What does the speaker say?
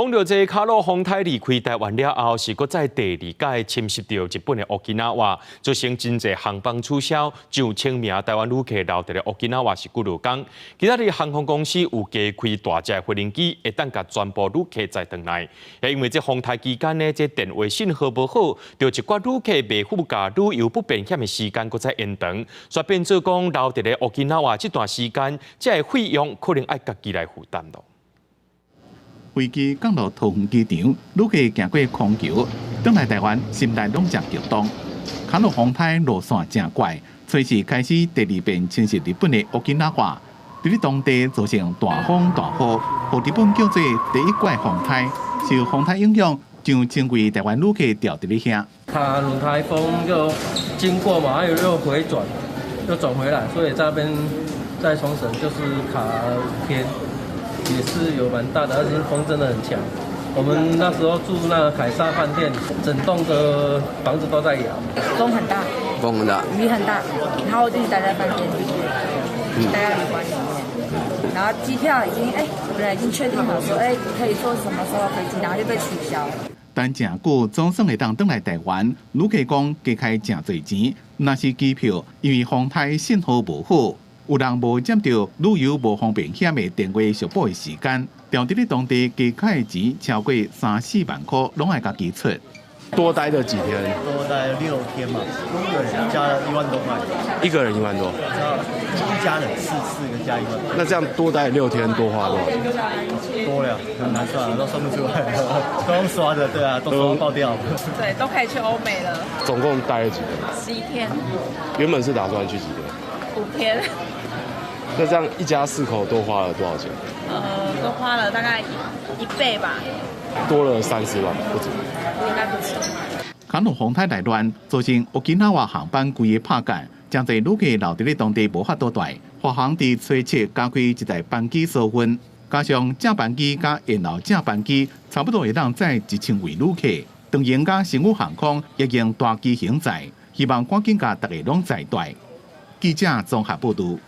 講著這卡努風颱離開台灣了後，是閣再第二擺侵襲著日本的沖繩縣，造成真濟航班取消，上千名台灣旅客留佇咧沖繩縣是幾落工。今仔日航空公司有加開大隻飛行機，會當共全部旅客載轉來。因為這風颱期間呢，這電話信號無好，著一寡旅客袂赴共旅遊不便險的時間閣再延長，所以變做講留佇咧沖繩縣這段時間，這个費用可能愛家己來負擔囉。飛機降落桃園機場，旅客行過空橋，轉來台灣，心內攏誠激動。卡努風颱路線誠怪，隨時開始第二遍侵襲日本的沖繩縣，佇咧當地造成大風大雨，予日本叫做第一怪風颱。受風颱影響，上千位台灣旅客著佇咧遐。卡努颱風就經過嘛，又回轉，又轉回來，所以在那邊在沖繩就是卡5天。也是有蠻大的，但是風真的很強。我們那時候住那個凱撒飯店，整棟的房子都在搖。風很大，風很大，雨很大，然後我就待在飯店裡面，待在旅館裡面。然後機票已經本來已經確定好說可以坐什麼時候飛機，然後就被取消。等誠久總算會當轉來台灣，旅客講加開誠濟錢，若是機票，因為風颱信號無好。有人無接著旅遊無方便險的電話續保的時間，著佇咧當地加開的錢超過三四萬箍，攏愛家己出。多待了幾天？多待6天嘛，對，加了1萬多塊。一個人1萬多？一家人四個加1萬。那這樣多待6天，多花多少錢？多了，很難算，都算不出來，都用刷的，對啊，都刷爆掉。對，都可以去歐美了。總共待了幾天？11天。原本是打算去幾天？5天。那這樣一家四口多花了多少錢？多花了大概一倍吧。多了三四萬，不止。應該不止。卡努風颱來亂，造成沖繩縣航班規个拍結，誠濟旅客留佇咧當地無法度蹛。華航佇初七加開一台班機疏運，加上正班機佮延後正班機，差不多會當載1000位旅客。長榮佮星宇航空也用大機型載，希望趕緊共逐家攏載蹛。記者綜合報導。